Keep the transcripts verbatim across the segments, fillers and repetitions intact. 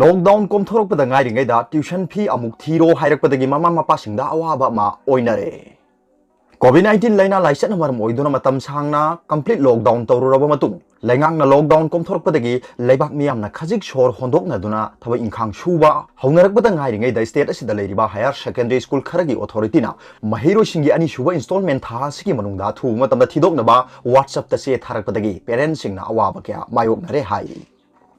Lockdown ꯀꯣꯝꯊꯣꯔꯛꯄꯗ ꯉꯥꯏꯔꯤꯉꯩꯗ tuition fee ꯑꯃꯨꯛ ꯊꯤꯔꯣ ꯍꯥꯏꯔꯛꯄꯗꯒꯤ ꯃꯃꯥ ꯃꯄꯥꯁꯤꯡꯗ ꯑꯋꯥꯕ ꯑꯃ ꯑꯣꯏꯅꯔꯦ꯫ COVID nineteen ꯂꯥꯏꯅꯥ ꯂꯥꯏꯆꯠꯅ ꯃꯔꯝ ꯑꯣꯏꯗꯨꯅ ꯃꯇꯝ ꯁꯥꯡꯅ complete lockdown ꯇꯧꯔꯨꯔꯕ ꯃꯇꯨꯡ, ꯂꯩꯉꯥꯛꯅ lockdown ꯀꯣꯝꯊꯣꯔꯛꯄꯗꯒꯤ ꯂꯩꯕꯥꯛ ꯃꯤꯌꯥꯝꯅ ꯈꯖꯤꯛ ꯁꯣꯔ ꯍꯣꯟꯗꯣꯛꯅꯗꯨꯅ ꯊꯕꯛ ꯏꯪꯈꯥꯡ ꯁꯨꯕ ꯍꯧꯅꯔꯛꯄꯗ ꯉꯥꯏꯔꯤꯉꯩꯗ state ꯑꯁꯤꯗ ꯂꯩꯔꯤꯕ higher secondary school ꯈꯔꯒꯤ authorityꯅ ꯃꯍꯩꯔꯣꯏꯁꯤꯡꯒꯤ ꯑꯅꯤꯁꯨꯕ installment ꯊꯥ ꯑꯁꯤꯒꯤ ꯃꯅꯨꯡꯗ ꯑꯊꯨꯕ ꯃꯇꯝꯗ ꯊꯤꯗꯣꯛꯅꯕ WhatsAppꯇ ꯆꯦ ꯊꯥꯔꯛꯄꯗꯒꯤ parentꯁꯤꯡꯅ ꯑꯋꯥꯕ ꯀꯌꯥ ꯃꯥꯌꯣꯛꯅꯔꯦ ꯍꯥꯏꯔꯤ꯫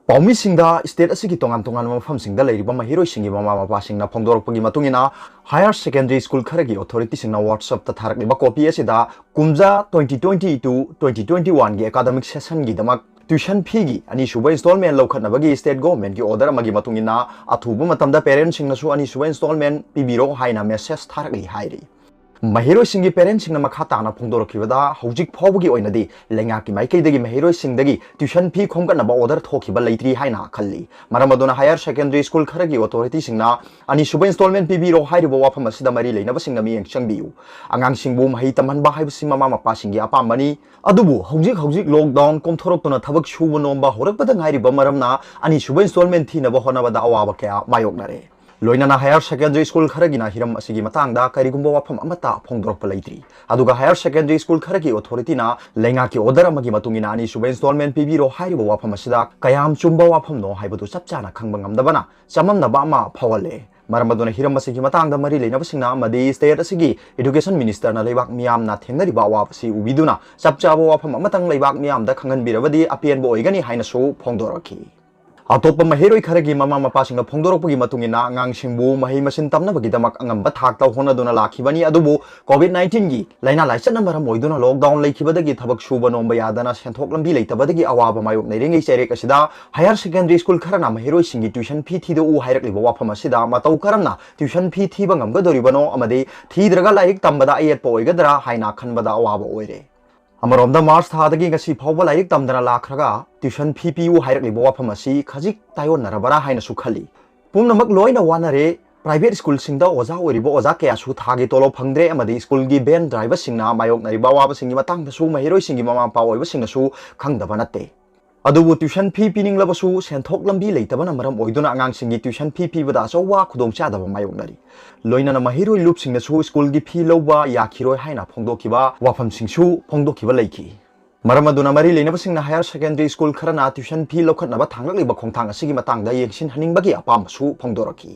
ꯄꯥꯎꯃꯤꯁꯤꯡꯗ state ꯑꯁꯤꯒꯤ ꯇꯣꯉꯥꯟ ꯇꯣꯉꯥꯟꯕ ꯃꯐꯝꯁꯤꯡꯗ ꯂꯩꯔꯤꯕ ꯃꯍꯩꯔꯣꯏꯁꯤꯡꯒꯤ ꯃꯃꯥ ꯃꯄꯥꯁꯤꯡꯅ ꯐꯣꯡꯗꯣꯔꯛꯄꯒꯤ ꯃꯇꯨꯡ ꯏꯟꯅ, higher secondary school ꯈꯔꯒꯤ authorityꯁꯤꯡꯅ WhatsAppꯇ ꯊꯥꯔꯛꯂꯤꯕ copy ꯑꯁꯤꯗ ꯀꯨꯝꯖꯥ twenty twenty to twenty twenty oneꯒꯤ academic sessionꯒꯤꯗꯃꯛ tuition feeꯒꯤ ꯑꯅꯤꯁꯨꯕ installment ꯂꯧꯈꯠꯅꯕꯒꯤ state governmentꯀꯤ order ꯑꯃꯒꯤ ꯃꯇꯨꯡ ꯏꯟꯅ, ꯑꯊꯨꯕ ꯃꯇꯝꯗ parentꯁꯤꯡꯅꯁꯨ ꯑꯅꯤꯁꯨꯕ installment ꯄꯤꯕꯤꯔꯣ ꯍꯥꯏꯅ message ꯊꯥꯔꯛꯂꯤ ꯍꯥꯏꯔꯤ꯫ ꯃꯍꯩꯔꯣꯏꯁꯤꯡꯒꯤ parentꯁꯤꯡꯅ ꯃꯈꯥ ꯇꯥꯅ ꯐꯣꯡꯗꯣꯔꯛꯈꯤꯕꯗ, ꯍꯧꯖꯤꯛ ꯐꯥꯎꯕꯒꯤ ꯑꯣꯏꯅꯗꯤ ꯂꯩꯉꯥꯛꯀꯤ ꯃꯥꯏꯀꯩꯗꯒꯤ ꯃꯍꯩꯔꯣꯏꯁꯤꯡꯗꯒꯤ tuition fee ꯈꯣꯝꯒꯠꯅꯕ order ꯊꯣꯛꯈꯤꯕ ꯂꯩꯇ꯭ꯔꯤ ꯍꯥꯏꯅ ꯈꯜꯂꯤ꯫ ꯃꯔꯝ ꯑꯗꯨꯅ higher secondary school ꯈꯔꯒꯤ authorityꯁꯤꯡꯅ ꯑꯅꯤꯁꯨꯕ installment ꯄꯤꯕꯤꯔꯣ ꯍꯥꯏꯔꯤꯕ ꯋꯥꯐꯝ ꯑꯁꯤꯗ ꯃꯔꯤ ꯂꯩꯅꯕꯁꯤꯡꯅ ꯃꯤꯠꯌꯦꯡ ꯆꯪꯕꯤꯌꯨ꯫ ꯑꯉꯥꯡꯁꯤꯡꯕꯨ ꯃꯍꯩ ꯇꯝꯍꯟꯕ ꯍꯥꯏꯕꯁꯤ ꯃꯃꯥ ꯃꯄꯥꯁꯤꯡꯒꯤ ꯑꯄꯥꯝꯕꯅꯤ꯫ ꯑꯗꯨꯕꯨ ꯍꯧꯖꯤꯛ ꯍꯧꯖꯤꯛ lockdown ꯀꯣꯝꯊꯣꯔꯛꯇꯨꯅ ꯊꯕꯛ ꯁꯨꯕ ꯅꯣꯝꯕ ꯍꯧꯔꯛꯄꯗ ꯉꯥꯏꯔꯤꯕ ꯃꯔꯝꯅ ꯑꯅꯤꯁꯨꯕ installment ꯊꯤꯅꯕ ꯍꯣꯠꯅꯕꯗ ꯑꯋꯥꯕ ꯀꯌꯥ ꯃꯥꯌꯣꯛꯅꯔꯦ꯫ ꯂꯣꯏꯅꯅ higher secondary school ꯈꯔꯒꯤꯅ ꯍꯤꯔꯝ ꯑꯁꯤꯒꯤ ꯃꯇꯥꯡꯗ ꯀꯔꯤꯒꯨꯝꯕ ꯋꯥꯐꯝ ꯑꯃꯠꯇ ꯐꯣꯡꯗꯣꯔꯛꯄ ꯂꯩꯇ꯭ꯔꯤ꯫ ꯑꯗꯨꯒ higher secondary school ꯈꯔꯒꯤ authorityꯅ ꯂꯩꯉꯥꯛꯀꯤ order ꯑꯃꯒꯤ ꯃꯇꯨꯡ ꯏꯟꯅ ꯑꯅꯤꯁꯨꯕ installment ꯄꯤꯕꯤꯔꯣ ꯍꯥꯏꯔꯤꯕ ꯋꯥꯐꯝ ꯑꯁꯤꯗ ꯀꯌꯥꯝ ꯆꯨꯝꯕ ꯋꯥꯐꯝꯅꯣ ꯍꯥꯏꯕꯗꯨ ꯆꯞ ꯆꯥꯅ ꯈꯪꯕ ꯉꯝꯗꯕꯅ ꯆꯃꯝꯅꯕ ꯑꯃ ꯐꯥꯎꯍꯜꯂꯦ꯫ ꯃꯔꯝ ꯑꯗꯨꯅ ꯍꯤꯔꯝ ꯑꯁꯤꯒꯤ ꯃꯇꯥꯡꯗ ꯃꯔꯤ ꯂꯩꯅꯕꯁꯤꯡꯅ ꯑꯃꯗꯤ state ꯑꯁꯤꯒꯤ education ministerꯅ ꯂꯩꯕꯥꯛ ꯃꯤꯌꯥꯝꯅ ꯊꯦꯡꯅꯔꯤꯕ ꯑꯋꯥꯕꯁꯤ ꯎꯕꯤꯗꯨꯅ ꯆꯞ ꯆꯥꯕ ꯋꯥꯐꯝ ꯑꯃꯇꯪ ꯂꯩꯕꯥꯛ ꯃꯤꯌꯥꯝꯗ ꯈꯪꯍꯟꯕꯤꯔꯕꯗꯤ ꯑꯄꯦꯟꯕ ꯑꯣꯏꯒꯅꯤ ꯍꯥꯏꯅꯁꯨ ꯐꯣꯡꯗꯣꯔꯛꯈꯤ꯫ ꯑꯇꯣꯞꯄ ꯃꯍꯩꯔꯣꯏ ꯈꯔꯒꯤ ꯃꯃꯥ ꯃꯄꯥꯁꯤꯡꯅ ꯐꯣꯡꯗꯣꯔꯛꯄꯒꯤ ꯃꯇꯨꯡ ꯏꯟꯅ, ꯑꯉꯥꯡꯁꯤꯡꯕꯨ ꯃꯍꯩ ꯃꯁꯤꯡ ꯇꯝꯅꯕꯒꯤꯗꯃꯛ ꯑꯉꯝꯕ ꯊꯥꯛꯇ ꯍꯣꯠꯅꯗꯨꯅ ꯂꯥꯛꯈꯤꯕꯅꯤ, ꯑꯗꯨꯕꯨ COVID nineteenꯒꯤ ꯂꯥꯏꯅꯥ ꯂꯥꯏꯆꯠꯅ ꯃꯔꯝ ꯑꯣꯏꯗꯨꯅ lockdown ꯂꯩꯈꯤꯕꯗꯒꯤ ꯊꯕꯛ ꯁꯨꯕ ꯅꯣꯝꯕ ꯌꯥꯗꯅ ꯁꯦꯟꯊꯣꯛ ꯂꯝꯕꯤ ꯂꯩꯇꯕꯗꯒꯤ ꯑꯋꯥꯕ ꯃꯥꯌꯣꯛꯅꯔꯤꯉꯩ ꯆꯩꯔꯦꯛ ꯑꯁꯤꯗ higher secondary school ꯈꯔꯅ ꯃꯍꯩꯔꯣꯏꯁꯤꯡꯒꯤ tuition fee ꯊꯤꯗꯣꯛꯎ ꯍꯥꯏꯔꯛꯂꯤꯕ ꯋꯥꯐꯝ ꯑꯁꯤꯗ ꯃꯇꯧ ꯀꯔꯝꯅ tuition fee ꯊꯤꯕ ꯉꯝꯒꯗꯧꯔꯤꯕꯅꯣ ꯑꯃꯗꯤ ꯊꯤꯗ꯭ꯔꯒ ꯂꯥꯏꯔꯤꯛ ꯇꯝꯕꯗ ꯑꯌꯦꯠꯄ ꯑꯣꯏꯒꯗ꯭ꯔꯥ ꯍꯥꯏꯅ ꯈꯟꯕꯗ ꯑꯋꯥꯕ ꯑꯣꯏꯔꯦ꯫ ꯑꯃꯔꯣꯝꯗ, March ꯊꯥꯗꯒꯤ ꯉꯁꯤ ꯐꯥꯎꯕ ꯂꯥꯏꯔꯤꯛ ꯇꯝꯗꯅ ꯂꯥꯛꯈ꯭ꯔꯒ tuition fee ꯄꯤꯌꯨ ꯍꯥꯏꯔꯛꯂꯤꯕ ꯋꯥꯐꯝ ꯑꯁꯤ ꯈꯖꯤꯛ ꯇꯥꯏꯑꯣꯟꯅꯔꯕꯔꯥ ꯍꯥꯏꯅꯁꯨ ꯈꯜꯂꯤ꯫ ꯄꯨꯝꯅꯃꯛ ꯂꯣꯏꯅ ꯋꯥꯅꯔꯦ꯫ Private schoolꯁꯤꯡꯗ ꯑꯣꯖꯥ ꯑꯣꯏꯔꯤꯕ ꯑꯣꯖꯥ ꯀꯌꯥꯁꯨ ꯊꯥꯒꯤ ꯇꯣꯂꯣꯞ ꯐꯪꯗ꯭ꯔꯦ ꯑꯃꯗꯤ schoolꯒꯤ van driverꯁꯤꯡꯅ ꯃꯥꯌꯣꯛꯅꯔꯤꯕ ꯑꯋꯥꯕꯁꯤꯡꯒꯤ ꯃꯇꯥꯡꯗꯁꯨ ꯃꯍꯩꯔꯣꯏꯁꯤꯡꯒꯤ ꯃꯃꯥ ꯃꯄꯥ ꯑꯣꯏꯕꯁꯤꯡꯅꯁꯨ ꯈꯪꯗꯕ ꯅꯠꯇꯦ꯫ ꯑꯗꯨꯕꯨ tuition fee ꯄꯤꯅꯤꯡꯂꯕꯁꯨ ꯁꯦꯟꯊꯣꯛ ꯂꯝꯕꯤ ꯂꯩꯇꯕꯅ ꯃꯔꯝ ꯑꯣꯏꯗꯨꯅ ꯑꯉꯥꯡꯁꯤꯡꯒꯤ tuition fee ꯄꯤꯕꯗ ꯑꯆꯧꯕ ꯈꯨꯗꯣꯡꯆꯥꯗꯕ ꯃꯥꯌꯣꯛꯅꯔꯤ꯫ ꯂꯣꯏꯅꯅ ꯃꯍꯩꯔꯣꯏ ꯂꯨꯞꯁꯤꯡꯅꯁꯨ ꯁ꯭ꯀꯨꯜꯒꯤ ꯐꯤ ꯂꯧꯕ ꯌꯥꯈꯤꯔꯣꯏ ꯍꯥꯏꯅ ꯐꯣꯡꯗꯣꯛꯈꯤꯕ ꯋꯥꯐꯝꯁꯤꯡꯁꯨ ꯐꯣꯡꯗꯣꯛꯈꯤꯕ ꯂꯩꯈꯤ꯫ ꯃꯔꯝ ꯑꯗꯨꯅ ꯃꯔꯤ ꯂꯩꯅꯕꯁꯤꯡꯅ higher secondary school ꯈꯔꯅ tuition fee ꯂꯧꯈꯠꯅꯕ ꯊꯥꯡꯂꯛꯂꯤꯕ ꯈꯣꯡꯊꯥꯡ ꯑꯁꯤꯒꯤ ꯃꯇꯥꯡꯗ ꯌꯦꯡꯁꯤꯟꯍꯟꯅꯤꯡꯕꯒꯤ ꯑꯄꯥꯝꯕꯁꯨ ꯐꯣꯡꯗꯣꯔꯛꯈꯤ꯫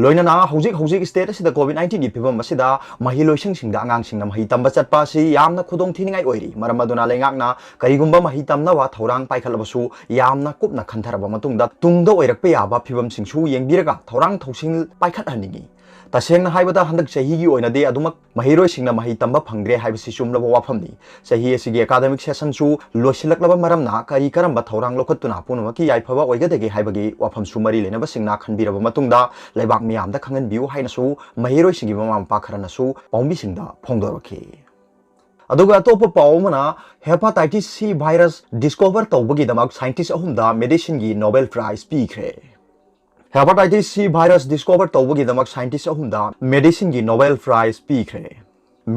ꯂꯣꯏꯅꯅ ꯍꯧꯖꯤꯛ ꯍꯧꯖꯤꯛ state ꯑꯁꯤꯗ COVID nineteen ꯒꯤ ꯐꯤꯕꯝ ꯑꯁꯤꯗ ꯃꯍꯩꯂꯣꯏꯁꯪꯁꯤꯡꯗ ꯑꯉꯥꯡꯁꯤꯡꯅ ꯃꯍꯩ ꯇꯝꯕ ꯆꯠꯄ ꯑꯁꯤ ꯌꯥꯝꯅ ꯈꯨꯗꯣꯡ ꯊꯤꯅꯤꯡꯉꯥꯏ ꯑꯣꯏꯔꯤ꯫ ꯃꯔꯝ ꯑꯗꯨꯅ ꯂꯩꯉꯥꯛꯅ ꯀꯔꯤꯒꯨꯝꯕ ꯃꯍꯩ ꯇꯝꯅꯕ ꯊꯧꯔꯥꯡ ꯄꯥꯏꯈꯠꯂꯕꯁꯨ ꯌꯥꯝꯅ ꯀꯨꯞꯅ ꯈꯟꯊꯔꯕ ꯃꯇꯨꯡꯗ ꯇꯨꯡꯗ ꯑꯣꯏꯔꯛꯄ ꯌꯥꯕ ꯐꯤꯕꯝꯁꯤꯡꯁꯨ ꯌꯦꯡꯕꯤꯔꯒ ꯊꯧꯔꯥꯡ ꯊꯧꯁꯤꯜ ꯄꯥꯏꯈꯠꯍꯟꯅꯤꯡꯏ꯫ ꯇꯁꯦꯡꯅ ꯍꯥꯏꯕꯗ ꯍꯟꯗꯛ ꯆꯍꯤꯒꯤ ꯑꯣꯏꯅꯗꯤ ꯑꯗꯨꯃꯛ ꯃꯍꯩꯔꯣꯏꯁꯤꯡꯅ ꯃꯍꯩ ꯇꯝꯕ ꯐꯪꯗ꯭ꯔꯦ ꯍꯥꯏꯕꯁꯤ ꯆꯨꯝꯂꯕ ꯋꯥꯐꯝꯅꯤ꯫ ꯆꯍꯤ ꯑꯁꯤꯒꯤ academic session ꯁꯨ ꯂꯣꯏꯁꯤꯜꯂꯛꯂꯕ ꯃꯔꯝꯅ ꯀꯔꯤ ꯀꯔꯝꯕ ꯊꯧꯔꯥꯡ ꯂꯧꯈꯠꯇꯨꯅ ꯄꯨꯝꯅꯃꯛꯀꯤ ꯌꯥꯏꯐꯕ ꯑꯣꯏꯒꯗꯒꯦ ꯍꯥꯏꯕꯒꯤ ꯋꯥꯐꯝꯁꯨ ꯃꯔꯤ ꯂꯩꯅꯕꯁꯤꯡꯅ ꯈꯟꯕꯤꯔꯕ ꯃꯇꯨꯡꯗ ꯂꯩꯕꯥꯛ ꯃꯤꯌꯥꯝꯗ ꯈꯪꯍꯟꯕꯤꯌꯨ ꯍꯥꯏꯅꯁꯨ ꯃꯍꯩꯔꯣꯏꯁꯤꯡꯒꯤ ꯃꯃꯥ ꯃꯄꯥ ꯈꯔꯅꯁꯨ ꯄꯥꯎꯃꯤꯁꯤꯡꯗ ꯐꯣꯡꯗꯣꯔꯛꯈꯤ꯫ ꯑꯗꯨꯒ ꯑꯇꯣꯞꯄ ꯄꯥꯎ ꯑꯃꯅ hepatitis C virus discover ꯇꯧꯕꯒꯤꯗꯃꯛ scientist ꯑꯍꯨꯝꯗ medicine ꯒꯤ Nobel Prize ꯄꯤꯈ꯭ꯔꯦ꯫ Hepatitis C virus discover ꯇꯧꯕꯒꯤꯗꯃꯛ scientist ꯑꯍꯨꯝꯗ medicine ꯒꯤ Nobel Prize ꯄꯤꯈ꯭ꯔꯦ꯫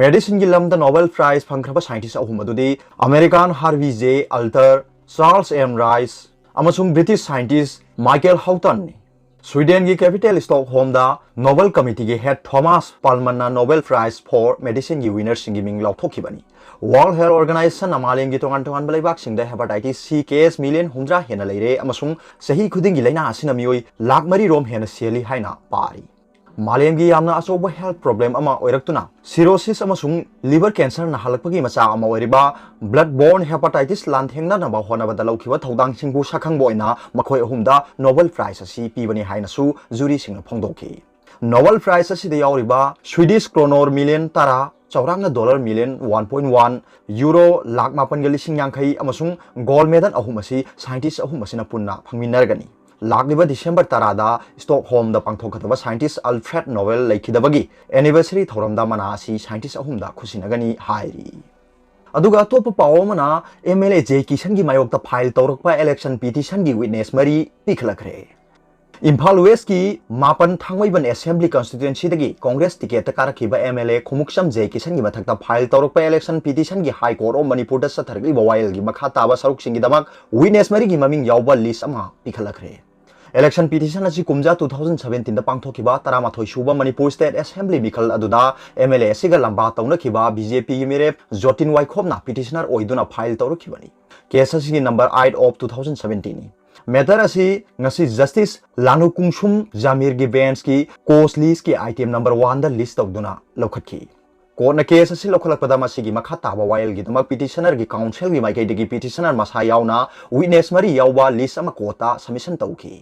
Medicine ꯒꯤ ꯂꯝꯗ Nobel Prize ꯐꯪꯈ꯭ꯔꯕ scientist ꯑꯍꯨꯝ ꯑꯗꯨꯗꯤ American Harvey J Alter, Charles M Rice ꯑꯃꯁꯨꯡ British scientist Michael Houghton ꯅꯤ꯫ Sweden ꯒꯤ capital Stockholm ꯗ Nobel Committee ꯒꯤ head Thomas Perlmann ꯅ Nobel Prize for Medicine ꯒꯤ winner ꯁꯤꯡꯒꯤ ꯃꯤꯡ ꯂꯥꯎꯊꯣꯛꯈꯤꯕꯅꯤ꯫ World Health Organization ꯅ ꯃꯥꯂꯦꯝꯒꯤ ꯇꯣꯉꯥꯟ ꯇꯣꯉꯥꯟꯕ ꯂꯩꯕꯥꯛꯁꯤꯡꯗ hepatitis C case million ꯍꯨꯝꯗ꯭ꯔꯥ ꯍꯦꯟꯅ ꯂꯩꯔꯦ ꯑꯃꯁꯨꯡ ꯆꯍꯤ ꯈꯨꯗꯤꯡꯒꯤ ꯂꯥꯏꯅꯥ ꯑꯁꯤꯅ ꯃꯤꯑꯣꯏ ꯂꯥꯈ ꯃꯔꯤ ꯔꯣꯝ ꯍꯦꯟꯅ ꯁꯤꯍꯜꯂꯤ ꯍꯥꯏꯅ ꯄꯥꯔꯤ꯫ ꯃꯥꯂꯦꯝꯒꯤ ꯌꯥꯝꯅ ꯑꯆꯧꯕ health problem ꯑꯃ ꯑꯣꯏꯔꯛꯇꯨꯅ cirrhosis ꯑꯃꯁꯨꯡ liver cancer ꯅꯥꯍꯜꯂꯛꯄꯒꯤ ꯃꯆꯥꯛ ꯑꯃ ꯑꯣꯏꯔꯤꯕ blood borne hepatitis ꯂꯥꯟꯊꯦꯡꯅꯅꯕ ꯍꯣꯠꯅꯕꯗ ꯂꯧꯈꯤꯕ ꯊꯧꯗꯥꯡꯁꯤꯡꯕꯨ ꯁꯛꯈꯪꯕ ꯑꯣꯏꯅ ꯃꯈꯣꯏ ꯑꯍꯨꯝꯗ Nobel Prize ꯑꯁꯤ ꯄꯤꯕꯅꯤ ꯍꯥꯏꯅꯁꯨ jury ꯁꯤꯡꯅ ꯐꯣꯡꯗꯣꯛꯈꯤ꯫ Nobel Prize ꯑꯁꯤꯗ ꯌꯥꯎꯔꯤꯕ Swedish kronor million ꯇꯔꯥ, ꯆꯥꯎꯔꯥꯛꯅ dollar million one point one, euro lakh ꯃꯥꯄꯟꯒ ꯂꯤꯁꯤꯡ ꯌꯥꯡꯈꯩ ꯑꯃꯁꯨꯡ gold medal ꯑꯍꯨꯝ ꯑꯁꯤ scientist ꯑꯍꯨꯝ ꯑꯁꯤꯅ ꯄꯨꯟꯅ ꯐꯪꯃꯤꯟꯅꯔꯒꯅꯤ꯫ ꯂꯥꯛꯂꯤꯕ December ꯇꯔꯥꯗ Stockholm ꯗ ꯄꯥꯡꯊꯣꯛꯀꯗꯕ scientist Alfred Nobel ꯂꯩꯈꯤꯗꯕꯒꯤ anniversary ꯊꯧꯔꯝꯗ ꯃꯅꯥ ꯑꯁꯤ scientist ꯑꯍꯨꯝꯗ ꯈꯨꯠꯁꯤꯟꯅꯒꯅꯤ ꯍꯥꯏꯔꯤ꯫ ꯑꯗꯨꯒ ꯑꯇꯣꯞꯄ ꯄꯥꯎ ꯑꯃꯅ MLA J ꯀꯤꯁꯟꯒꯤ ꯃꯥꯌꯣꯛꯇ file ꯇꯧꯔꯛꯄ election petition ꯒꯤ witness ꯃꯔꯤ ꯄꯤꯈꯠꯂꯛꯈ꯭ꯔꯦ꯫ ꯏꯝꯐꯥꯜ ꯋꯦꯁꯀꯤ ꯃꯥꯄꯟ ꯊꯥꯡꯃꯩꯕꯟ ꯑꯦꯁꯦꯝꯕ꯭ꯂꯤ ꯀꯟꯁꯇꯤꯇ꯭ꯋꯦꯟꯁꯤꯗꯒꯤ ꯀꯣꯡꯒ꯭ꯔꯦꯁ ꯇꯤꯀꯦꯠꯇ ꯀꯥꯔꯛꯈꯤꯕ M L A Khongupcham J ꯀꯤꯁꯟꯒꯤ ꯃꯊꯛꯇ ꯐꯥꯏꯜ ꯇꯧꯔꯛꯄ ꯏꯂꯦꯛꯁꯟ ꯄꯤꯇꯤꯁꯟꯒꯤ ꯍꯥꯏ ꯀꯣꯔꯠ ꯑꯣꯐ ꯃꯅꯤꯄꯨꯔꯗ ꯆꯠꯊꯔꯛꯂꯤꯕ ꯋꯥꯌꯦꯜꯒꯤ ꯃꯈꯥ ꯇꯥꯕ ꯁꯔꯨꯛꯁꯤꯡꯒꯤꯗꯃꯛ ꯋꯤꯠꯅꯦꯁ ꯃꯔꯤꯒꯤ ꯃꯃꯤꯡ ꯌꯥꯎꯕ ꯂꯤꯁ ꯑꯃ ꯄꯤꯈꯠꯂꯛꯈ꯭ꯔꯦ꯫ ꯏꯂꯦꯛꯁꯟ ꯄꯤꯇꯤꯁꯟ ꯑꯁꯤ ꯀꯨꯝꯖꯥ two thousand seventeen ꯗ ꯄꯥꯡꯊꯣꯛꯈꯤꯕ ꯇꯔꯥꯃꯥꯊꯣꯏ ꯁꯨꯕ ꯃꯅꯤꯄꯨꯔ ꯁ꯭ꯇꯦꯠ ꯑꯦꯁꯦꯝꯕ꯭ꯂꯤ ꯃꯤꯈꯜ ꯑꯗꯨꯗ ꯑꯦꯝ ꯑꯦꯜ ꯑꯦ ꯑꯁꯤꯒ ꯂꯝꯕꯥ ꯇꯧꯅꯈꯤꯕ ꯕꯤ ꯖꯦ ꯄꯤꯒꯤ ꯃꯤꯔꯦꯞ ꯖꯣꯇꯤꯟ ꯋꯥꯏꯈꯣꯝꯅ ꯄꯤꯇꯤꯁꯅꯔ ꯑꯣꯏꯗꯨꯅ ꯐꯥꯏꯜ ꯇꯧꯔꯛꯈꯤꯕꯅꯤ꯫ ꯀꯦꯁ ꯑꯁꯤꯒꯤ number eight of two thousand seventeen ꯅꯤ꯫ ꯃꯦꯇꯔ ꯑꯁꯤ ꯉꯁꯤ ꯖꯁꯇꯤꯁ ꯂꯥꯅꯨ ꯀꯨꯡꯁꯨꯝ ꯖꯥꯃꯤꯔꯒꯤ ꯕꯦꯟꯁꯀꯤ ꯀꯣꯁ ꯂꯤꯁꯀꯤ ꯑꯥꯏꯇꯦꯝ ꯅꯝꯕꯔ ꯋꯥꯟꯗ ꯂꯤꯁ ꯇꯧꯗꯨꯅ ꯂꯧꯈꯠꯈꯤ꯫ ꯀꯣꯔꯠꯅ ꯀꯦꯁ ꯑꯁꯤ ꯂꯧꯈꯠꯂꯛꯄꯗ ꯃꯁꯤꯒꯤ ꯃꯈꯥ ꯇꯥꯕ ꯋꯥꯌꯦꯜꯒꯤꯗꯃꯛ ꯄꯤꯇꯤꯁꯅꯔꯒꯤ ꯀꯥꯎꯟꯁꯤꯜꯒꯤ ꯃꯥꯏꯀꯩꯗꯒꯤ ꯄꯤꯇꯤꯁꯅꯔ ꯃꯁꯥ ꯌꯥꯎꯅ ꯋꯤꯠꯅꯦꯁ ꯃꯔꯤ ꯌꯥꯎꯕ ꯂꯤꯁ ꯑꯃ ꯀꯣꯔꯠꯇ ꯁꯕꯃꯤꯁꯟ ꯇꯧꯈꯤ꯫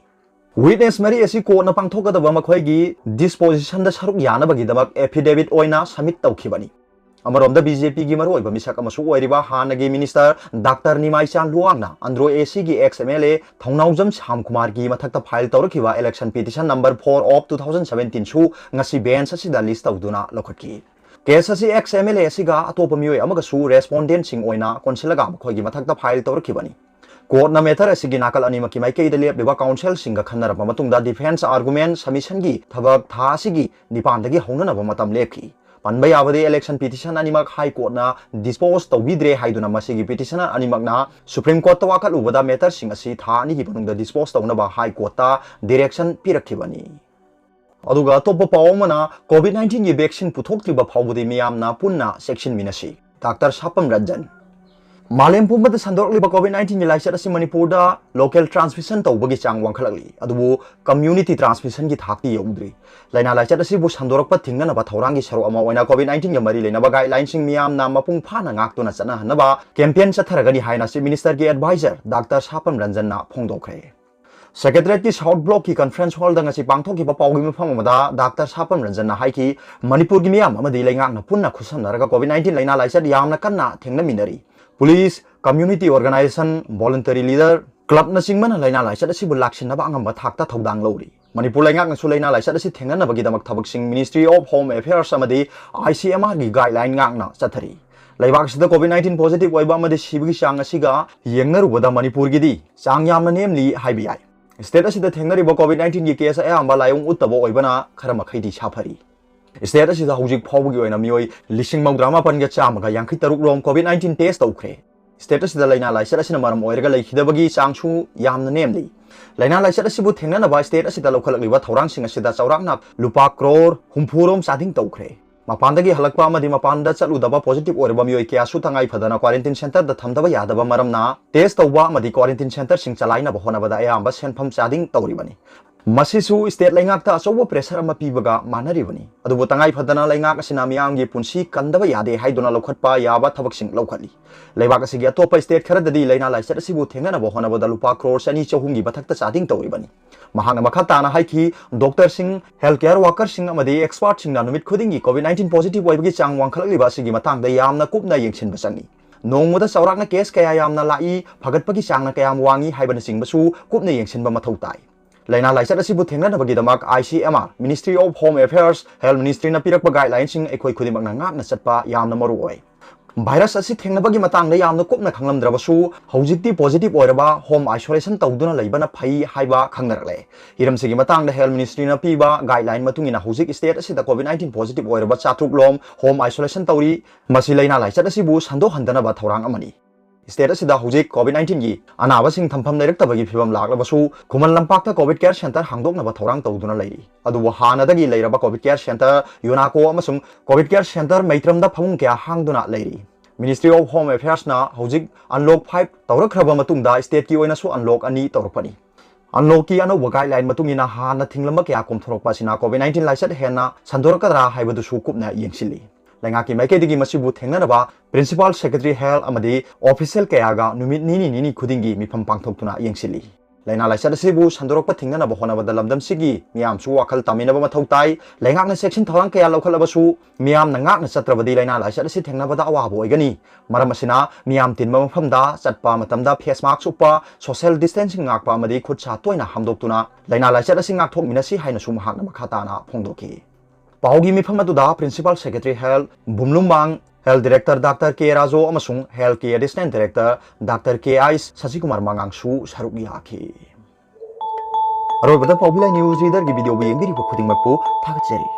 ꯋꯤꯠꯅꯦꯁ ꯃꯔꯤ ꯑꯁꯤ ꯀꯣꯔꯠꯅ ꯄꯥꯡꯊꯣꯛꯀꯗꯕ ꯃꯈꯣꯏꯒꯤ ꯗꯤꯁꯄꯣꯖꯤꯁꯟꯗ ꯁꯔꯨꯛ ꯌꯥꯅꯕꯒꯤꯗꯃꯛ ꯑꯦꯐꯤꯗꯦꯚꯤꯠ ꯑꯣꯏꯅ ꯁꯕꯃꯤꯠ ꯇꯧꯈꯤꯕꯅꯤ꯫ ꯑꯃꯔꯣꯝꯗ ꯕꯤ ꯖꯦ ꯄꯤꯒꯤ ꯃꯔꯨꯑꯣꯏꯕ ꯃꯤꯁꯛ ꯑꯃꯁꯨ ꯑꯣꯏꯔꯤꯕ ꯍꯥꯟꯅꯒꯤ ꯃꯤꯅꯤꯁꯇꯔ ꯗꯥꯛꯇꯔ ꯅꯤꯃꯥꯏꯆꯥꯟ ꯂꯨꯋꯥꯡꯅ ꯑꯟꯗ꯭ꯔꯣ ꯑꯦ ꯁꯤꯒꯤ ꯑꯦꯛꯁ ꯑꯦꯝ ꯑꯦꯜ ꯑꯦ ꯊꯧꯅꯥꯎꯖꯝ ꯁ꯭ꯌꯥꯝꯀꯨꯃꯥꯔꯒꯤ ꯃꯊꯛꯇ ꯐꯥꯏꯜ ꯇꯧꯔꯛꯈꯤꯕ election petition number four of two thousand seventeen ꯁꯨ ꯉꯁꯤ ꯕꯦꯟꯁ ꯑꯁꯤꯗ ꯂꯤꯁ ꯇꯧꯗꯨꯅ ꯂꯧꯈꯠꯈꯤ꯫ ꯀꯦꯁ ꯑꯁꯤ ꯑꯦꯛꯁ ꯑꯦꯝ ꯑꯦꯜ ꯑꯦ ꯑꯁꯤꯒ ꯑꯇꯣꯞꯄ ꯃꯤꯑꯣꯏ ꯑꯃꯒꯁꯨ ꯔꯦꯁꯄꯣꯟꯗꯦꯟꯠꯁꯤꯡ ꯑꯣꯏꯅ ꯀꯣꯟꯁꯤꯜꯂꯒ ꯃꯈꯣꯏꯒꯤ ꯃꯊꯛꯇ ꯐꯥꯏꯜ ꯇꯧꯔꯛꯈꯤꯕꯅꯤ꯫ ꯀꯣꯔꯠꯅ ꯃꯦꯇꯔ ꯑꯁꯤꯒꯤ ꯅꯥꯀꯜ ꯑꯅꯤꯃꯛꯀꯤ ꯃꯥꯏꯀꯩꯗ ꯂꯦꯞꯂꯤꯕ ꯀꯥꯎꯟꯁꯤꯜꯁꯤꯡꯒ ꯈꯟꯅꯔꯕ ꯃꯇꯨꯡꯗ ꯗꯤꯐꯦꯟꯁ ꯑꯥꯔꯒꯨꯃꯦꯟꯠ ꯁꯕꯃꯤꯁꯟꯒꯤ ꯊꯕꯛ ꯊꯥ ꯑꯁꯤꯒꯤ ꯅꯤꯄꯥꯟꯗꯒꯤ ꯍꯧꯅꯅꯕ ꯃꯇꯝ ꯂꯦꯞꯈꯤ꯫ ꯄꯟꯕ ꯌꯥꯕꯗꯤ, ꯏꯂꯦꯛꯁꯟ ꯄꯤꯇꯤꯁꯟ ꯑꯅꯤꯃꯛ ꯍꯥꯏ ꯀꯣꯔꯠꯅ ꯗꯤꯁꯄꯣꯖ ꯇꯧꯕꯤꯗ꯭ꯔꯦ ꯍꯥꯏꯗꯨꯅ ꯃꯁꯤꯒꯤ ꯄꯤꯇꯤꯁꯅꯔ ꯑꯅꯤꯃꯛꯅ ꯁꯨꯄ꯭ꯔꯤꯝ ꯀꯣꯔꯠꯇ ꯋꯥꯀꯠꯂꯨꯕꯗ ꯃꯦꯇꯔꯁꯤꯡ ꯑꯁꯤ ꯊꯥ ꯑꯅꯤꯒꯤ ꯃꯅꯨꯡꯗ ꯗꯤꯁꯄꯣꯖ ꯇꯧꯅꯕ ꯍꯥꯏ ꯀꯣꯔꯠꯇ ꯗꯤꯔꯦꯛꯁꯟ ꯄꯤꯔꯛꯈꯤꯕꯅꯤ꯫ ꯑꯗꯨꯒ ꯑꯇꯣꯞꯄ ꯄꯥꯎ ꯑꯃꯅ, ꯀꯣꯚꯤꯗ ꯅꯥꯏꯟꯇꯤꯟꯒꯤ ꯚꯦꯛꯁꯤꯟ ꯄꯨꯊꯣꯛꯇ꯭ꯔꯤꯕ ꯐꯥꯎꯕꯗꯤ ꯃꯤꯌꯥꯝꯅ ꯄꯨꯟꯅ ꯆꯦꯛꯁꯤꯟꯃꯤꯟꯅꯁꯤ, ꯗꯥꯛꯇꯔ ꯁꯥꯄꯝ ꯔꯟꯖꯟ꯫ ꯃꯥꯂꯦꯝ ꯄꯨꯝꯕꯗ ꯁꯟꯗꯣꯔꯛꯂꯤꯕ ꯀꯣꯚꯤꯗ ꯅꯥꯏꯟꯇꯤꯟꯒꯤ ꯂꯥꯏꯆꯠ ꯑꯁꯤ ꯃꯅꯤꯄꯨꯔꯗ ꯂꯣꯀꯦꯜ ꯇ꯭ꯔꯥꯟꯁꯃꯤꯁꯟ ꯇꯧꯕꯒꯤ ꯆꯥꯡ ꯋꯥꯡꯈꯠꯂꯛꯂꯤ, ꯑꯗꯨꯕꯨ ꯀꯝꯃ꯭ꯌꯨꯅꯤꯇꯤ ꯇ꯭ꯔꯥꯟꯁꯃꯤꯁꯟꯒꯤ ꯊꯥꯛꯇꯤ ꯌꯧꯗ꯭ꯔꯤ꯫ ꯂꯥꯏꯅꯥ ꯂꯥꯏꯆꯠ ꯑꯁꯤꯕꯨ ꯁꯟꯗꯣꯔꯛꯄ ꯊꯤꯡꯅꯅꯕ ꯊꯧꯔꯥꯡꯒꯤ ꯁꯔꯨꯛ ꯑꯃ ꯑꯣꯏꯅ ꯀꯣꯚꯤꯗ ꯅꯥꯏꯟꯇꯤꯟꯒ ꯃꯔꯤ ꯂꯩꯅꯕ ꯒꯥꯏꯗꯂꯥꯏꯟꯁꯤꯡ ꯃꯤꯌꯥꯝꯅ ꯃꯄꯨꯡ ꯐꯥꯅ ꯉꯥꯛꯇꯨꯅ ꯆꯠꯅꯍꯟꯅꯕ ꯀꯦꯝꯄꯦꯟ ꯆꯠꯊꯔꯒꯅꯤ ꯍꯥꯏꯅ ꯆꯤꯐ ꯃꯤꯅꯤꯁꯇꯔꯒꯤ ꯑꯦꯗꯚꯥꯏꯖꯔ ꯗꯥꯛꯇꯔ ꯁꯥꯄꯝ ꯔꯟꯖꯟꯅ ꯐꯣꯡꯗꯣꯛꯈ꯭ꯔꯦ꯫ ꯁꯦꯀ꯭ꯔꯦꯇꯔꯤꯌꯦꯠꯀꯤ ꯁꯥꯎꯠ ꯕ꯭ꯂꯣꯛꯀꯤ ꯀꯟꯐ꯭ꯔꯦꯟꯁ ꯍꯣꯜꯗ ꯉꯁꯤ ꯄꯥꯡꯊꯣꯛꯈꯤꯕ ꯄꯥꯎꯒꯤ ꯃꯐꯝ ꯑꯃꯗ ꯗꯥꯛꯇꯔ ꯁꯥꯄꯝ ꯔꯟꯖꯟꯅ ꯍꯥꯏꯈꯤ, ꯃꯅꯤꯄꯨꯔꯒꯤ ꯃꯤꯌꯥꯝ ꯑꯃꯗꯤ ꯂꯩꯉꯥꯛꯅ ꯄꯨꯟꯅ ꯈꯨꯠꯁꯝꯅꯔꯒ ꯀꯣꯚꯤꯗ ꯅꯥꯏꯟꯇꯤꯟ ꯂꯥꯏꯅꯥ ꯂꯥꯏꯆꯠ ꯌꯥꯝꯅ ꯀꯟꯅ ꯊꯦꯡꯅꯃꯤꯟꯅꯔꯤ꯫ Police, community organisation, voluntary leader, ꯀ꯭ꯂꯕꯅꯆꯤꯡꯕꯅ ꯂꯥꯏꯅꯥ ꯂꯥꯏꯆꯠ ꯑꯁꯤꯕꯨ ꯂꯥꯛꯁꯤꯟꯅꯕ ꯑꯉꯝꯕ ꯊꯥꯛꯇ ꯊꯧꯗꯥꯡ ꯂꯧꯔꯤ꯫ ꯃꯅꯤꯄꯨꯔ ꯂꯩꯉꯥꯛꯅꯁꯨ ꯂꯥꯏꯅꯥ ꯂꯥꯏꯆꯠ ꯑꯁꯤ ꯊꯦꯡꯅꯅꯕꯒꯤꯗꯃꯛ ꯊꯕꯛꯁꯤꯡ ꯃꯤꯅꯤꯁꯇ꯭ꯔꯤ ꯑꯣꯐ ꯍꯣꯝ ꯑꯦꯐꯤꯌꯔꯁ ꯑꯃꯗꯤ ꯑꯥꯏ ꯁꯤ ꯑꯦꯝ ꯑꯥꯔꯒꯤ ꯒꯥꯏꯗꯂꯥꯏꯟ ꯉꯥꯛꯅ ꯆꯠꯊꯔꯤ꯫ ꯂꯩꯕꯥꯛ ꯑꯁꯤꯗ ꯀꯣꯚꯤꯗ ꯅꯥꯏꯟꯇꯤꯟ ꯄꯣꯖꯤꯇꯤꯚ ꯑꯣꯏꯕ ꯑꯃꯗꯤ ꯁꯤꯕꯒꯤ ꯆꯥꯡ ꯑꯁꯤꯒ ꯌꯦꯡꯅꯔꯨꯕꯗ ꯃꯅꯤꯄꯨꯔꯒꯤꯗꯤ ꯆꯥꯡ ꯌꯥꯝꯅ ꯅꯦꯝꯂꯤ ꯍꯥꯏꯕ ꯌꯥꯏ꯫ State ꯑꯁꯤꯗ ꯊꯦꯡꯅꯔꯤꯕ COVID nineteen ꯒꯤ case ꯑꯌꯥꯝꯕ ꯂꯥꯏꯑꯣꯡ ꯎꯠꯇꯕ ꯑꯣꯏꯕꯅ ꯈꯔ ꯃꯈꯩꯗꯤ ꯁꯥꯐꯔꯤ꯫ State ꯑꯁꯤꯗ ꯍꯧꯖꯤꯛ ꯐꯥꯎꯕꯒꯤ ꯑꯣꯏꯅ ꯃꯤꯑꯣꯏ ꯂꯤꯁꯤꯡ ꯃꯧꯗ꯭ꯔꯥ ꯃꯥꯄꯟꯒ ꯆꯥꯝꯃꯒ ꯌꯥꯡꯈꯩ ꯇꯔꯨꯛ ꯔꯣꯝ COVID nineteen test ꯇꯧꯈ꯭ꯔꯦ꯫ State ꯑꯁꯤꯗ ꯂꯥꯏꯅꯥ ꯂꯥꯏꯆꯠ ꯑꯁꯤꯅ ꯃꯔꯝ ꯑꯣꯏꯔꯒ ꯂꯩꯈꯤꯗꯕꯒꯤ ꯆꯥꯡꯁꯨ ꯌꯥꯝꯅ ꯅꯦꯝꯂꯤ꯫ ꯂꯥꯏꯅꯥ ꯂꯥꯏꯆꯠ ꯑꯁꯤꯕꯨ ꯊꯦꯡꯅꯅꯕ state ꯑꯁꯤꯗ ꯂꯧꯈꯠꯂꯛꯂꯤꯕ ꯊꯧꯔꯥꯡꯁꯤꯡ ꯑꯁꯤꯗ ꯆꯥꯎꯔꯥꯛꯅ ꯂꯨꯄꯥ ꯀ꯭ꯔꯣꯔ ꯍꯨꯝꯐꯨ ꯔꯣꯝ ꯆꯥꯗꯤꯡ ꯇꯧꯈ꯭ꯔꯦ꯫ ꯃꯄꯥꯟꯗꯒꯤ ꯍꯜꯂꯛꯄ ꯑꯃꯗꯤ ꯃꯄꯥꯟꯗ ꯆꯠꯂꯨꯗꯕ positive ꯑꯣꯏꯔꯕ ꯃꯤꯑꯣꯏ ꯀꯌꯥꯁꯨ ꯇꯉꯥꯏ ꯐꯗꯅ quarantine centre ꯗ ꯊꯝꯗꯕ ꯌꯥꯗꯕ ꯃꯔꯝꯅ test ꯇꯧꯕ ꯑꯃꯗꯤ quarantine centre ꯁꯤꯡ ꯆꯂꯥꯏꯅꯕ ꯍꯣꯠꯅꯕꯗ ꯑꯌꯥꯝꯕ ꯁꯦꯟꯐꯝ ꯆꯥꯗꯤꯡ ꯇꯧꯔꯤꯕꯅꯤ꯫ ꯃꯁꯤꯁꯨ state ꯂꯩꯉꯥꯛꯇ ꯑꯆꯧꯕ pressure ꯑꯃ ꯄꯤꯕꯒ ꯃꯥꯟꯅꯔꯤꯕꯅꯤ꯫ ꯑꯗꯨꯕꯨ ꯇꯉꯥꯏ ꯐꯗꯅ ꯂꯩꯉꯥꯛ ꯑꯁꯤꯅ ꯃꯤꯌꯥꯝꯒꯤ ꯄꯨꯟꯁꯤ ꯀꯟꯗꯕ ꯌꯥꯗꯦ ꯍꯥꯏꯗꯨꯅ ꯂꯧꯈꯠꯄ ꯌꯥꯕ ꯊꯕꯛꯁꯤꯡ ꯂꯧꯈꯠꯂꯤ꯫ ꯂꯩꯕꯥꯛ ꯑꯁꯤꯒꯤ ꯑꯇꯣꯞꯄ state ꯈꯔꯗꯗꯤ ꯂꯥꯏꯅꯥ ꯂꯥꯏꯆꯠ ꯑꯁꯤꯕꯨ ꯊꯦꯡꯅꯅꯕ ꯍꯣꯠꯅꯕꯗ ꯂꯨꯄꯥ ꯀ꯭ꯔꯣꯔ ꯆꯅꯤ ꯆꯍꯨꯝꯒꯤ ꯃꯊꯛꯇ ꯆꯥꯗꯤꯡ ꯇꯧꯔꯤꯕꯅꯤ꯫ ꯃꯍꯥꯛꯅ ꯃꯈꯥ ꯇꯥꯅ ꯍꯥꯏꯈꯤ, doctor ꯁꯤꯡ, health care worker ꯁꯤꯡ ꯑꯃꯗꯤ expert ꯁꯤꯡꯅ ꯅꯨꯃꯤꯠ ꯈꯨꯗꯤꯡꯒꯤ COVID nineteen positive ꯑꯣꯏꯕꯒꯤ ꯆꯥꯡ ꯋꯥꯡꯈꯠꯂꯛꯂꯤꯕ ꯑꯁꯤꯒꯤ ꯃꯇꯥꯡꯗ ꯌꯥꯝꯅ ꯀꯨꯞꯅ ꯌꯦꯡꯁꯤꯟꯕ ꯆꯪꯏ꯫ ꯅꯣꯡꯃꯗ ꯆꯥꯎꯔꯥꯛꯅ case ꯀꯌꯥ ꯌꯥꯝꯅ ꯂꯥꯛꯏ, ꯐꯒꯠꯄꯒꯤ ꯆꯥꯡꯅ ꯀꯌꯥꯝ ꯋꯥꯡꯏ ꯍꯥꯏꯕꯅꯆꯤꯡꯕꯁꯨ ꯀꯨꯞꯅ ꯌꯦꯡꯁꯤꯟꯕ ꯃꯊꯧ ꯇꯥꯏ꯫ ꯂꯥꯏꯅꯥ ꯂꯥꯏꯆꯠ ꯑꯁꯤꯕꯨ ꯊꯦꯡꯅꯅꯕꯒꯤꯗꯃꯛ I C M R, Ministry of Home Affairs, Health Ministry ꯅ ꯄꯤꯔꯛꯄ guideline ꯁꯤꯡ ꯑꯩꯈꯣꯏ ꯈꯨꯗꯤꯡꯃꯛꯅ ꯉꯥꯛꯅ ꯆꯠꯄ ꯌꯥꯝꯅ ꯃꯔꯨ ꯑꯣꯏ꯫ Virus ꯑꯁꯤ ꯊꯦꯡꯅꯕꯒꯤ ꯃꯇꯥꯡꯗ ꯌꯥꯝꯅ ꯀꯨꯞꯅ ꯈꯪꯂꯝꯗ꯭ꯔꯕꯁꯨ, ꯍꯧꯖꯤꯛꯇꯤ positive ꯑꯣꯏꯔꯕ home isolation ꯇꯧꯗꯨꯅ ꯂꯩꯕꯅ ꯐꯩ ꯍꯥꯏꯕ ꯈꯪꯅꯔꯛꯂꯦ꯫ ꯍꯤꯔꯝꯁꯤꯒꯤ ꯃꯇꯥꯡꯗ Health Ministry ꯅ ꯄꯤꯕ guideline ꯃꯇꯨꯡ ꯏꯟꯅ ꯍꯧꯖꯤꯛ state ꯑꯁꯤꯗ COVID nineteen positive ꯑꯣꯏꯔꯕ ꯆꯥꯇ꯭ꯔꯨꯛ ꯂꯣꯝ home isolation ꯇꯧꯔꯤ꯫ ꯃꯁꯤ ꯂꯥꯏꯅꯥ ꯂꯥꯏꯆꯠ ꯑꯁꯤꯕꯨ ꯁꯟꯗꯣꯛꯍꯟꯗꯅꯕ ꯊꯧꯔꯥꯡ ꯑꯃꯅꯤ꯫ State ꯑꯁꯤꯗ ꯍꯧꯖꯤꯛ COVID nineteen ꯒꯤ ꯑꯅꯥꯕꯁꯤꯡ ꯊꯝꯐꯝ ꯂꯩꯔꯛꯇꯕꯒꯤ ꯐꯤꯚꯝ ꯂꯥꯛꯂꯕꯁꯨ, ꯈꯨꯃꯟ ꯂꯝꯄꯥꯛꯇ COVID care centre ꯍꯥꯡꯗꯣꯛꯅꯕ ꯊꯧꯔꯥꯡ ꯇꯧꯗꯨꯅ ꯂꯩꯔꯤ꯫ ꯑꯗꯨꯕꯨ ꯍꯥꯟꯅꯗꯒꯤ ꯂꯩꯔꯕ COVID care centre ꯌꯨꯅꯥꯀꯣ ꯑꯃꯁꯨꯡ COVID care centre ꯃꯩꯇ꯭ꯔꯝꯗ ꯐꯃꯨꯡ ꯀꯌꯥ ꯍꯥꯡꯗꯨꯅ ꯂꯩꯔꯤ꯫ Ministry of Home Affairs ꯅ ꯍꯧꯖꯤꯛ unlock five ꯇꯧꯔꯛꯈ꯭ꯔꯕ ꯃꯇꯨꯡꯗ state ꯀꯤ ꯑꯣꯏꯅꯁꯨ unlock ꯑꯅꯤ ꯇꯧꯔꯛꯄꯅꯤ꯫ Unlock ꯀꯤ ꯑꯅꯧꯕ guideline ꯃꯇꯨꯡ ꯏꯟꯅ ꯍꯥꯟꯅ ꯊꯤꯡꯂꯝꯕ ꯀꯌꯥ ꯀꯣꯝꯊꯣꯔꯛꯄ ꯑꯁꯤꯅ COVID nineteen ꯂꯥꯏꯆꯠ ꯍꯦꯟꯅ ꯁꯟꯗꯣꯔꯛꯀꯗ꯭ꯔꯥ ꯍꯥꯏꯕꯗꯨꯁꯨ ꯀꯨꯞꯅ ꯌꯦꯡꯁꯤꯜꯂꯤ꯫ ꯂꯩꯉꯥꯛꯀꯤ ꯃꯥꯏꯀꯩꯗꯒꯤ ꯃꯁꯤꯕꯨ ꯊꯦꯡꯅꯅꯕ Principal Secretary Health ꯑꯃꯗꯤ official ꯀꯌꯥꯒ ꯅꯨꯃꯤꯠ ꯅꯤꯅꯤ ꯅꯤꯅꯤ ꯈꯨꯗꯤꯡꯒꯤ ꯃꯤꯐꯝ ꯄꯥꯡꯊꯣꯛꯇꯨꯅ ꯌꯦꯡꯁꯤꯜꯂꯤ꯫ ꯂꯥꯏꯅꯥ ꯂꯥꯏꯆꯠ ꯑꯁꯤꯕꯨ ꯁꯟꯗꯣꯔꯛꯄ ꯊꯤꯡꯅꯅꯕ ꯍꯣꯠꯅꯕꯗ ꯂꯝꯗꯝꯁꯤꯒꯤ ꯃꯤꯌꯥꯝꯁꯨ ꯋꯥꯈꯜ ꯇꯥꯃꯤꯟꯅꯕ ꯃꯊꯧ ꯇꯥꯏ꯫ ꯂꯩꯉꯥꯛꯅ ꯆꯦꯛꯁꯤꯟ ꯊꯧꯔꯥꯡ ꯀꯌꯥ ꯂꯧꯈꯠꯂꯕꯁꯨ, ꯃꯤꯌꯥꯝꯅ ꯉꯥꯛꯅ ꯆꯠꯇ꯭ꯔꯕꯗꯤ ꯂꯥꯏꯅꯥ ꯂꯥꯏꯆꯠ ꯑꯁꯤ ꯊꯦꯡꯅꯕꯗ ꯑꯋꯥꯕ ꯑꯣꯏꯒꯅꯤ꯫ ꯃꯔꯝ ꯑꯁꯤꯅ, ꯃꯤꯌꯥꯝ ꯇꯤꯟꯕ ꯃꯐꯝꯗ ꯆꯠꯄ ꯃꯇꯝꯗ face mask ꯎꯞꯄ, social distancing ꯉꯥꯛꯄ ꯑꯃꯗꯤ ꯈꯨꯠ ꯁꯥ ꯇꯣꯏꯅ ꯍꯥꯝꯗꯣꯛꯇꯨꯅ ꯂꯥꯏꯅꯥ ꯂꯥꯏꯆꯠ ꯑꯁꯤ ꯉꯥꯛꯊꯣꯛꯃꯤꯟꯅꯁꯤ ꯍꯥꯏꯅꯁꯨ ꯃꯍꯥꯛꯅ ꯃꯈꯥ ꯇꯥꯅ ꯐꯣꯡꯗꯣꯛꯈꯤ꯫ ꯄꯥꯎꯒꯤ ꯃꯤꯐꯝ ꯑꯗꯨꯗ Principal Secretary Health ꯕꯨꯝꯂꯨꯝꯕꯥꯡ, Health Director Doctor K ꯔꯥꯖꯣ ꯑꯃꯁꯨꯡ Health ꯀꯤ Additional Director Doctor K I ꯁꯁꯤꯀꯨꯃꯥꯔ ꯃꯉꯥꯡꯁꯨ ꯁꯔꯨꯛ ꯌꯥꯈꯤ꯫ ꯑꯔꯣꯏꯕꯗ ꯄꯥꯎꯕꯤ ꯂꯥꯏ ꯅ꯭ꯌꯨꯁ ꯔꯤꯗꯔꯒꯤ ꯚꯤꯗꯤꯑꯣꯕꯨ ꯌꯦꯡꯕꯤꯔꯤꯕ ꯈꯨꯗꯤꯡꯃꯛꯄꯨ ꯊꯥꯒꯠꯆꯔꯤ꯫